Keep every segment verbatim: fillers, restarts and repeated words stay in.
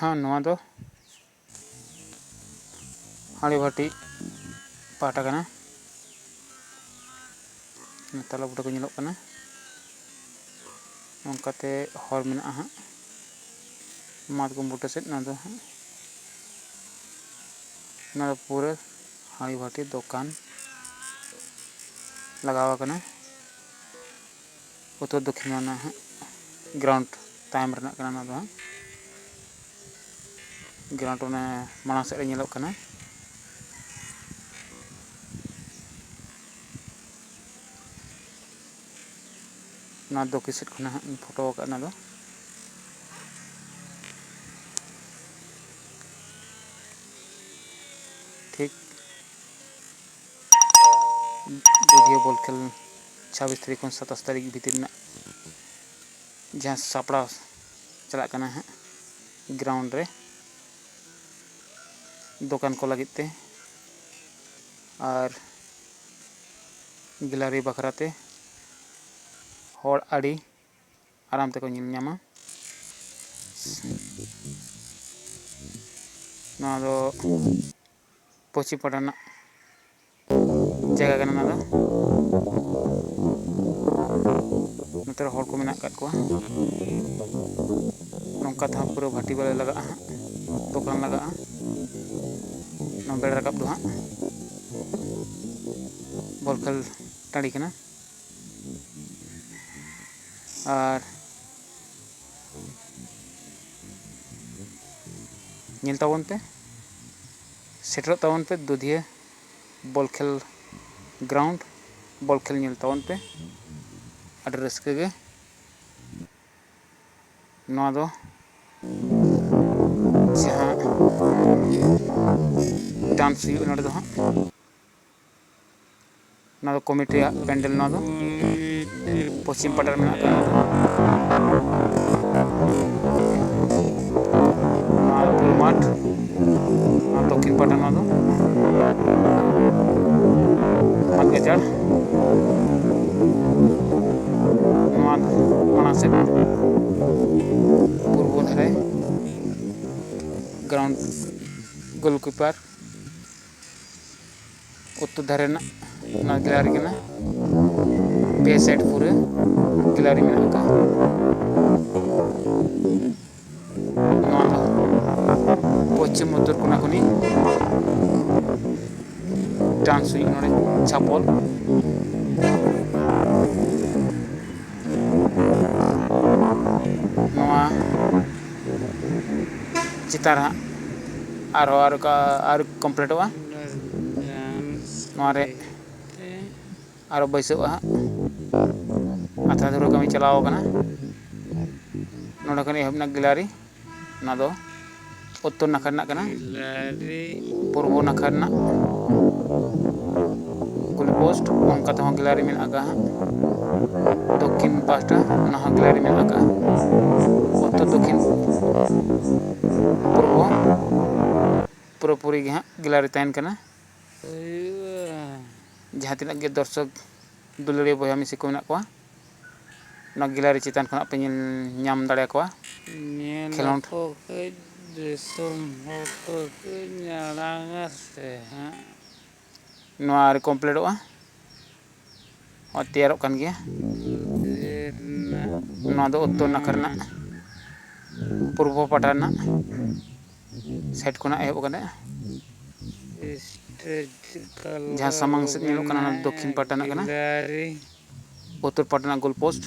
ᱦᱮᱸ, ᱱᱚᱣᱟ ᱫᱚ ᱦᱟᱹᱲᱤᱵᱷᱟᱹᱴᱤ ᱯᱟᱦᱴᱟ ᱠᱟᱱᱟ᱾ ᱛᱟᱞᱟ ᱵᱩᱴᱟᱹ ᱠᱚ ᱧᱮᱞᱚᱜ ᱠᱟᱱᱟ᱾ ᱚᱱᱠᱟᱛᱮ ᱦᱚᱨ ᱢᱮᱱᱟᱜᱼᱟ ᱦᱟᱸᱜ ᱢᱟᱛᱠᱚᱢ ᱵᱩᱴᱟᱹ ᱥᱮᱫ᱾ ᱱᱚᱣᱟ ᱫᱚ ᱦᱟᱸᱜ, ᱱᱚᱣᱟ ᱫᱚ ᱯᱩᱨᱟᱹ ᱦᱟᱹᱲᱤᱵᱷᱟᱹᱴᱤ ᱫᱚᱠᱟᱱ ᱞᱟᱜᱟᱣ ᱟᱠᱟᱱᱟ᱾ ᱩᱛᱛᱚᱨ ᱫᱚᱠᱠᱷᱤᱱ ᱚᱱᱟ ᱦᱟᱸᱜ ᱜᱨᱟᱣᱩᱱᱰ ᱛᱟᱭᱚᱢ ᱨᱮᱱᱟᱜ ᱠᱟᱱᱟ ᱱᱚᱣᱟ ᱫᱚ ᱦᱟᱸᱜ᱾ ᱜᱨᱟᱣᱩᱱᱰ ᱚᱱᱮ ᱢᱟᱲᱟᱝ ᱥᱮᱫ ᱨᱮ ᱧᱮᱞᱚᱜ ᱠᱟᱱᱟ᱾ ᱱᱚᱣᱟ ᱫᱚᱠᱠᱷᱤᱱ ᱥᱮᱫ ᱠᱷᱚᱱᱟᱜ ᱦᱟᱸᱜ ᱤᱧ ᱯᱷᱳᱴᱳ ᱟᱠᱟᱫ ᱱᱚᱣᱟ ᱫᱚ᱾ ᱴᱷᱤᱠ ᱫᱩᱫᱷᱤᱭᱟᱹ ᱵᱚᱞ ᱠᱷᱮᱞ ᱪᱷᱟᱵᱵᱤᱥ ᱛᱟᱹᱨᱤᱠᱷ ᱠᱷᱚᱱ ᱥᱟᱛᱟᱥ ᱛᱟᱹᱨᱤᱠᱷ ᱵᱷᱤᱛᱤᱨ ᱨᱮᱱᱟᱜ ᱡᱟᱦᱟᱸ ᱥᱟᱯᱲᱟᱣ ᱪᱟᱞᱟᱜ ᱠᱟᱱᱟ ᱦᱟᱸᱜ ᱜᱨᱟᱣᱩᱱᱰ ᱨᱮ ᱫᱚᱠᱟᱱ ᱠᱚ ᱞᱟᱹᱜᱤᱫ ᱛᱮ ᱟᱨ ᱜᱮᱞᱟᱨᱤ ᱵᱟᱠᱷᱨᱟ ᱛᱮ ᱦᱚᱲ ᱟᱹᱰᱤ ᱟᱨᱟᱢ ᱛᱮᱠᱚ ᱧᱮᱞ ᱧᱟᱢᱟ᱾ ᱱᱚᱣᱟ ᱫᱚ ᱯᱚᱪᱷᱤᱢ ᱯᱟᱦᱴᱟ ᱨᱮᱱᱟᱜ ᱡᱟᱭᱜᱟ ᱠᱟᱱᱟ ᱱᱚᱣᱟ ᱫᱚ᱾ ᱱᱚᱛᱮ ᱨᱮ ᱦᱚᱲ ᱠᱚ ᱢᱮᱱᱟᱜ ᱟᱠᱟᱫ ᱠᱚᱣᱟ᱾ ᱱᱚᱝᱠᱟ ᱛᱮᱦᱚᱸ ᱯᱩᱨᱟᱹ ᱵᱷᱟᱴᱤ ᱵᱟᱞᱮ ᱞᱟᱜᱟᱜᱼᱟ ᱦᱟᱸᱜ, ᱫᱚᱠᱟᱱ ᱞᱟᱜᱟᱜᱼᱟ᱾ ᱱᱚᱣᱟ ᱵᱮᱲᱟ ᱨᱟᱠᱟᱵ ᱫᱚ ᱦᱟᱸᱜ ᱵᱚᱞ ᱠᱷᱮᱞ ᱴᱟᱺᱰᱤ ᱠᱟᱱᱟ᱾ ᱟᱨ ᱧᱮᱞ ᱛᱟᱵᱚᱱ ᱯᱮ, ᱥᱮᱴᱮᱨᱚᱜ ᱛᱟᱵᱚᱱ ᱯᱮ ᱫᱩᱫᱷᱤᱭᱟᱹ ᱵᱚᱞ ᱠᱷᱮᱞ ᱜᱨᱟᱣᱩᱱᱰ, ᱵᱚᱞ ᱠᱷᱮᱞ ᱧᱮᱞ ᱛᱟᱵᱚᱱ ᱯᱮ᱾ ᱟᱹᱰᱤ ᱨᱟᱹᱥᱠᱟᱹ ᱜᱮ ᱱᱚᱣᱟ ᱫᱚ ᱡᱟᱦᱟᱸ ᱰᱟᱱᱥ ᱦᱩᱭᱩᱜᱼᱟ ᱱᱚᱰᱮ ᱫᱚ ᱦᱟᱸᱜ᱾ ᱱᱚᱣᱟ ᱫᱚ ᱠᱚᱢᱤᱴᱤᱭᱟᱜ ᱯᱮᱱᱰᱮᱞ, ᱱᱚᱣᱟ ᱫᱚ ᱯᱚᱪᱷᱤᱢ ᱯᱟᱦᱴᱟ ᱨᱮ ᱢᱮᱱᱟᱜ ᱟᱠᱟᱫᱟ᱾ ᱱᱚᱣᱟ ᱫᱚ ᱯᱩᱨ ᱢᱟᱴᱷ, ᱱᱚᱣᱟ ᱫᱚᱠᱠᱷᱤᱱ ᱯᱟᱦᱴᱟ, ᱱᱚᱣᱟ ᱫᱚ ᱢᱟᱫ ᱜᱟᱡᱟᱲ, ᱱᱚᱣᱟ ᱚᱱᱟ ᱥᱮᱫ ᱯᱩᱨᱵᱚ ᱫᱷᱟᱨᱮ᱾ ᱜᱨᱟᱣᱩᱱᱰ ᱜᱳᱞᱠᱤᱯᱟᱨ ᱩᱛᱛᱚᱨ ᱫᱷᱟᱨᱮ ᱨᱮᱱᱟᱜ ᱚᱱᱟ ᱜᱮᱞᱟᱨᱤ ᱠᱟᱱᱟ᱾ ᱯᱮ ᱥᱟᱭᱤᱰ ᱯᱩᱨᱟᱹ ᱜᱮᱞᱟᱨᱤ ᱢᱮᱱᱟᱜ ᱟᱠᱟᱫᱼᱟ᱾ ᱱᱚᱣᱟ ᱫᱚ ᱯᱚᱪᱷᱤᱢ ᱩᱛᱛᱚᱨ ᱠᱚᱱᱟ ᱠᱷᱚᱱᱤᱡ ᱰᱟᱱᱥ ᱦᱩᱭᱩᱜ ᱱᱚᱰᱮ ᱪᱷᱟᱯᱚᱞ᱾ ᱱᱚᱣᱟ ᱪᱮᱛᱟᱱ ᱨᱮ ᱦᱟᱸᱜ ᱟᱨᱦᱚᱸ ᱟᱨ ᱚᱠᱟ ᱟᱨ ᱠᱚᱢᱯᱞᱤᱴᱚᱜᱼᱟ᱾ ᱱᱚᱣᱟ ᱨᱮ ᱟᱨᱚ ᱵᱟᱹᱭᱥᱟᱹᱣᱼᱟ ᱦᱟᱸᱜ᱾ ᱟᱛᱷᱟ ᱫᱷᱩᱨᱟᱹ ᱠᱟᱹᱢᱤ ᱪᱟᱞᱟᱣ ᱟᱠᱟᱱᱟ᱾ ᱱᱚᱰᱮ ᱠᱷᱚᱱ ᱮᱦᱚᱵ ᱮᱱᱟ ᱜᱮᱞᱟᱨᱤ᱾ ᱚᱱᱟ ᱫᱚ ᱩᱛᱛᱚᱨ ᱱᱟᱠᱷᱟ ᱨᱮᱱᱟᱜ ᱠᱟᱱᱟ᱾ ᱯᱩᱨᱵᱚ ᱱᱟᱠᱷᱟ ᱨᱮᱱᱟᱜ ᱜᱳᱞ ᱯᱳᱥᱴ, ᱚᱱᱠᱟ ᱛᱮᱦᱚᱸ ᱜᱮᱞᱟᱨᱤ ᱢᱮᱱᱟᱜ ᱟᱠᱟᱫᱼᱟ᱾ ᱫᱚᱠᱠᱷᱤᱱ ᱯᱟᱦᱴᱟ ᱚᱱᱟ ᱦᱚᱸ ᱜᱮᱞᱟᱨᱤ ᱢᱮᱱᱟᱜ ᱟᱠᱟᱫᱼᱟ᱾ ᱩᱛᱛᱚᱨ ᱫᱚᱠᱠᱷᱤᱱ ᱯᱩᱨᱵᱚ ᱯᱩᱨᱟᱹᱯᱩᱨᱤ ᱜᱮ ᱦᱟᱸᱜ ᱜᱮᱞᱟᱨᱤ ᱛᱟᱦᱮᱱ ᱠᱟᱱᱟ᱾ ᱡᱟᱦᱟᱸ ᱛᱤᱱᱟᱹᱜ ᱜᱮ ᱫᱚᱨᱥᱚᱠ ᱫᱩᱞᱟᱹᱲᱤᱭᱟᱹ ᱵᱚᱭᱦᱟ ᱢᱤᱥᱤ ᱠᱚ ᱢᱮᱱᱟᱜ ᱠᱚᱣᱟ, ᱚᱱᱟ ᱜᱮᱞᱟᱨᱤ ᱪᱮᱛᱟᱱ ᱠᱷᱚᱱᱟᱜ ᱯᱮ ᱧᱮᱞ ᱧᱟᱢ ᱫᱟᱲᱮᱭᱟᱠᱚᱣᱟ᱾ ᱧᱮᱞ ᱠᱷᱮᱞᱳᱸᱰ᱾ ᱟᱠᱚ ᱠᱟᱹᱡ ᱫᱤᱥᱚᱢ ᱦᱚᱲ ᱠᱚ ᱠᱟᱹᱡ ᱟᱲᱟᱝᱟ ᱥᱮ ᱦᱟᱸᱜ᱾ ᱱᱚᱣᱟ ᱟᱹᱣᱨᱤ ᱠᱚᱢᱯᱞᱤᱴᱚᱜᱼᱟ, ᱱᱚᱣᱟ ᱛᱮᱭᱟᱨᱚᱜ ᱠᱟᱱ ᱜᱮᱭᱟ᱾ ᱱᱚᱣᱟ ᱫᱚ ᱩᱛᱛᱚᱨ ᱱᱟᱠᱷᱟ ᱨᱮᱱᱟᱜ, ᱯᱩᱨᱵᱚ ᱯᱟᱦᱴᱟ ᱨᱮᱱᱟᱜ ᱥᱟᱭᱤᱰ ᱠᱷᱚᱱᱟᱜ ᱮᱦᱚᱵ ᱟᱠᱟᱱᱟ᱾ ᱡᱟᱦᱟᱸ ᱥᱟᱢᱟᱝ ᱥᱮᱫ ᱧᱮᱞᱚᱜ ᱠᱟᱱᱟ, ᱚᱱᱟ ᱫᱚ ᱫᱚᱠᱠᱷᱤᱱ ᱯᱟᱦᱴᱟ ᱨᱮᱱᱟᱜ ᱠᱟᱱᱟ᱾ ᱩᱛᱛᱚᱨ ᱯᱟᱦᱴᱟ ᱨᱮᱱᱟᱜ ᱜᱳᱞ ᱯᱳᱥᱴ,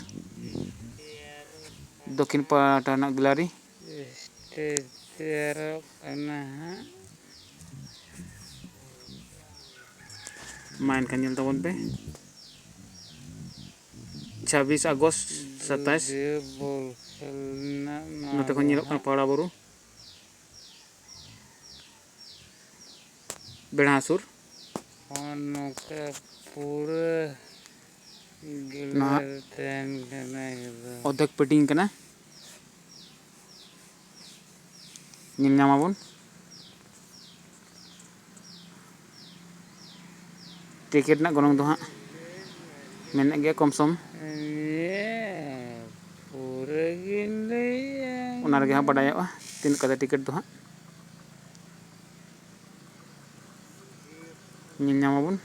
ᱫᱚᱠᱠᱷᱤᱱ ᱯᱟᱦᱴᱟ ᱨᱮᱱᱟᱜ ᱜᱮᱞᱟᱨᱤ᱾ ᱥᱴᱮᱡᱽ ᱛᱮᱭᱟᱨᱚᱜ ᱠᱟᱱᱟ ᱦᱟᱸᱜ᱾ ᱢᱟ ᱮᱱᱠᱷᱟᱱ ᱧᱮᱞ ᱛᱟᱵᱚᱱ ᱯᱮ, ᱪᱷᱟᱵᱵᱤᱥ ᱟᱜᱚᱥᱴ ᱥᱟᱛᱟᱥ᱾ ᱡᱩᱫᱤᱭᱳ ᱵᱚᱞ ᱠᱷᱮᱞ ᱨᱮᱱᱟᱜ ᱱᱚᱣᱟ ᱱᱚᱛᱮ ᱠᱷᱚᱱ ᱫᱚ ᱧᱮᱞᱚᱜ ᱠᱟᱱᱟ ᱦᱟᱸᱜ ᱯᱟᱣᱲᱟ ᱵᱩᱨᱩ᱾ ᱵᱮᱲᱦᱟ ᱥᱩᱨ᱾ ᱦᱚᱸ, ᱱᱚᱝᱠᱟ ᱯᱩᱨᱟᱹ ᱱᱟᱦᱟᱜ ᱜᱤᱞᱟᱹᱨ ᱛᱟᱦᱮᱱ ᱠᱟᱱᱟ ᱮᱠᱫᱚᱢ᱾ ᱚᱨᱫᱷᱮᱠ ᱯᱮᱴᱤᱝ ᱠᱟᱱᱟ, ᱧᱮᱞ ᱧᱟᱢᱟᱵᱚᱱ᱾ ᱴᱤᱠᱤᱴ ᱨᱮᱱᱟᱜ ᱜᱚᱱᱚᱝ ᱫᱚ ᱦᱟᱸᱜ ᱢᱮᱱᱟᱜ ᱜᱮᱭᱟ ᱠᱚᱢ ᱥᱚᱢ᱾ ᱤᱭᱟᱹ, ᱯᱩᱨᱟᱹ ᱜᱤᱧ ᱞᱟᱹᱭᱮᱜᱼᱟ᱾ ᱚᱱᱟ ᱨᱮᱜᱮ ᱦᱟᱸᱜ ᱵᱟᱰᱟᱭᱚᱜᱼᱟ ᱛᱤᱱᱟᱹᱜ ᱠᱟᱛᱮ ᱴᱤᱠᱤᱴ ᱫᱚ ᱦᱟᱸᱜ᱾ ᱧᱮᱞ ᱧᱟᱢᱟᱵᱚᱱ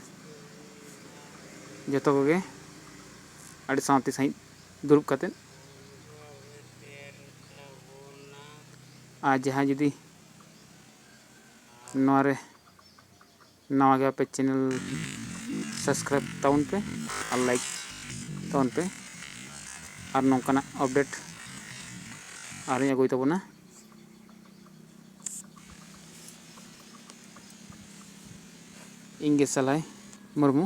ᱡᱚᱛᱚ ᱠᱚᱜᱮ ᱟᱹᱰᱤ ᱥᱟᱶᱛᱮ ᱥᱟᱺᱦᱤᱡ ᱫᱩᱲᱩᱵ ᱠᱟᱛᱮᱫ᱾ ᱟᱨ ᱡᱟᱦᱟᱸᱭ ᱡᱩᱫᱤ ᱱᱚᱣᱟ ᱨᱮ ᱱᱟᱣᱟ ᱜᱮ ᱟᱯᱮ channel subscribe ᱛᱟᱵᱚᱱ ᱯᱮ ᱟᱨ like ᱛᱟᱵᱚᱱ ᱯᱮ, ᱟᱨ ᱱᱚᱝᱠᱟᱱᱟᱜ update ᱟᱨᱦᱚᱸᱧ ᱟᱹᱜᱩᱭ ᱛᱟᱵᱚᱱᱟ᱾ ᱤᱧ ᱜᱮ ᱥᱟᱞᱟᱭ ᱢᱩᱨᱢᱩ᱾